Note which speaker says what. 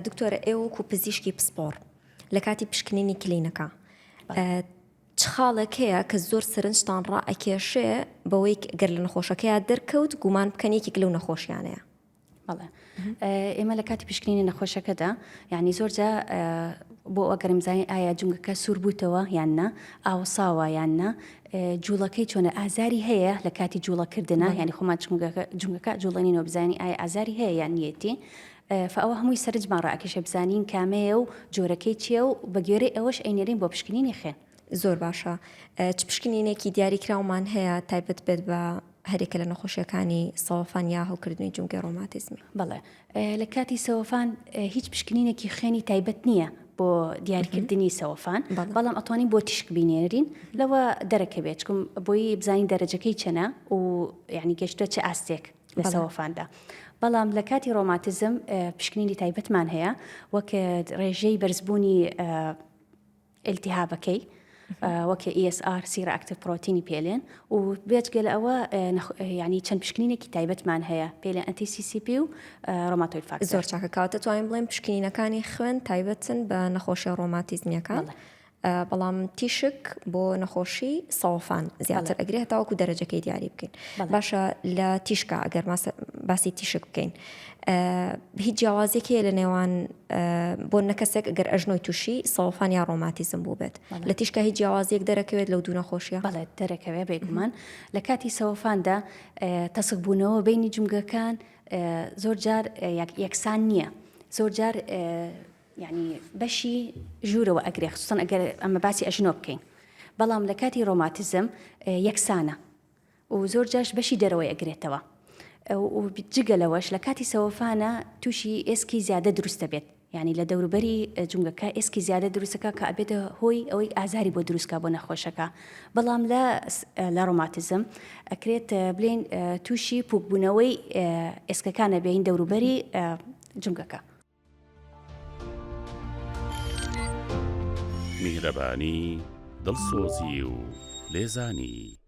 Speaker 1: دکتۆرە ئێوە وەکو پزیشکی پسپۆڕ لە کاتی پشکنینی کلینەکە چ خاڵێک هەیە کە زۆر سەرنجتان ڕائەکێشێ بەوەی گەر لە نەخۆشەکەیا دەرکەوت گومان بکەن یەکێک لەو نەخۆشیانەیە؟
Speaker 2: بەڵێ ئێمە لە کاتی پشکنینی نەخۆشەکەدا یعنی زۆر جا بۆ ئەگەرم زانین ئایا جونگەکە سوور بووتەوە یان نا ئاوساوە یان نا جوڵەکەی چۆنە ئازاری هەیە لە کاتی جوڵەکردنە یعنی خۆمان جونگەکە جوڵێنینەوە بزانین ئایا ئازاری هەیە یان نیەتی فەوە هەمووی سەرنجمان ڕاکێشێ بزانین کامەیە و جۆرەکەی چییە و بە گوێرەی ئەوەش ئەینێرین بۆ پشکنینی خوێن.
Speaker 1: زۆر باشە چ پشکنینێکی دیاریکراومان هەیە تایبەت بێت بە هەرێکە لە نەخۆشیەکانی سەوەفان یا هەوکردنی جومگەی ڕۆماتیزمی؟
Speaker 2: بەڵێ لە کاتی سەوەفان هیچ پشکنینێکی خوێنی تایبەت نییە بۆ دیاریکردنی سەوەفان بەڵام ئەتوانین بۆ تیشک بینێرین لەوە دەرەکەوێت چکم بۆی بزانین دەرەجەکەی چەنە و یعنی گەشتە چ ئاستێک لە سەوەفاندا بەڵام لە کاتی ڕۆماتیزم پشکنینی تایبەتمان هەیە وەک ڕێژەی بەرزبوونی ئیلتیهابەکەی وەک ESR C-reactive protein ی پێلێن و بێجگە لە ئەوە ینی چەند پشکنینێکی تایبەتمان هەیە پێلێن anti CCP و rheumatoid factor
Speaker 1: زۆر چاکە کەواتە توانین بڵێن پشکنینەکانی خوێن تایبەتن بە نەخۆشیە ڕۆماتیزمیەکان بەڵام تیشک بۆ نەخۆشی سەوەفان زیاتر ئەگرێ هەتاوەکو دەرەجەکەی دیاری بکەین باشە لە تیشکا ئەگەر باسی تیشک بکەین هیچ جیاوازیەک هەیە لە نێوان بۆ نە کەسێک گەر ئەژنۆی تووشی سەوەفان یا ڕۆماتیزم بوو بێت لە تیشکا هیچ جیاوازیەک دەرەکەوێت لەو دوو نەخۆشیە؟
Speaker 2: بەڵێ دەرەکەوێت بێگومان لە کاتی سەوەفاندا تەسک بوونەوە بینی جومگەکان زۆر جار یەکسان نییە زۆر جار یعنی بەشی ژوورەوە ئەگرێ خصوصا ئەگەر ئەمە باسی ئەژنۆ بکەین بەڵام لە کاتی ڕۆماتیزم یەکسانە و زۆر جاش بەشی دەرەوەی ئەگرێتەوە و جگە لەوەش لە کاتی سەوەفانە تووشی ئێسکی زیادە دروست دەبێت یعنی لە دەوروبەری جومگەکە ئێسکی زیادە دروستەکە کە ئەبێتە هۆی ئەوەی ئازاری بۆ دروستکە بۆ نەخۆشەکە بەڵام لە لە ڕۆماتیزم ئەکرێت بلین تووشی پوکبوونەوەی ئێسکەکانە بین دەوروبەری جومگەکە.
Speaker 3: میهرەبانی، دڵسۆزی و لێزانی.